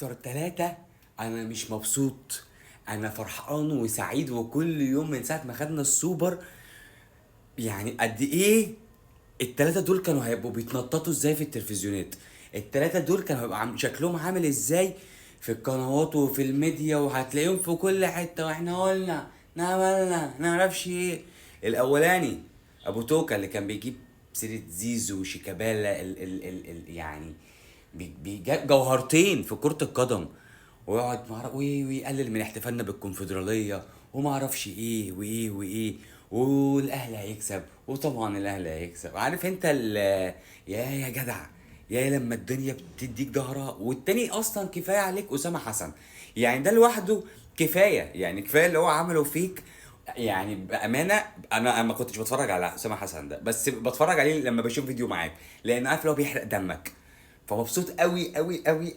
اكتر ثلاثة. انا مش مبسوط، انا فرحان وسعيد، وكل يوم من ساعة ما خدنا السوبر يعني قد ايه التلاتة دول كانوا هيبقوا بيتنططوا ازاي في التلفزيونات. التلاتة دول كانوا هيبقوا شكلهم عامل ازاي في القنوات وفي الميديا، وهتلاقيهم في كل حتة. واحنا قلنا عملنا نعرفش ايه. الاولاني ابو توكا اللي كان بيجيب سيرة زيزو وشيكابالا، ال ال ال ال يعني جوهرتين في كرة القدم، ويقعد ويقلل من احتفالنا بالكونفدرالية وما اعرفش ايه وايه وايه، والاهلي هيكسب، وطبعا الاهلي هيكسب. عارف انت يا جدع، يا لما الدنيا بتديك ظهرها. والتاني اصلا كفاية عليك اسامة حسن، يعني ده لوحده كفايه، يعني كفاية اللي هو عمله فيك. يعني بامانه انا ما كنتش بتفرج على اسامة حسن ده، بس بتفرج عليه لما بشوف فيديو معاك، لان عارف اللي هو بيحرق دمك. فمبسوط قوي قوي قوي.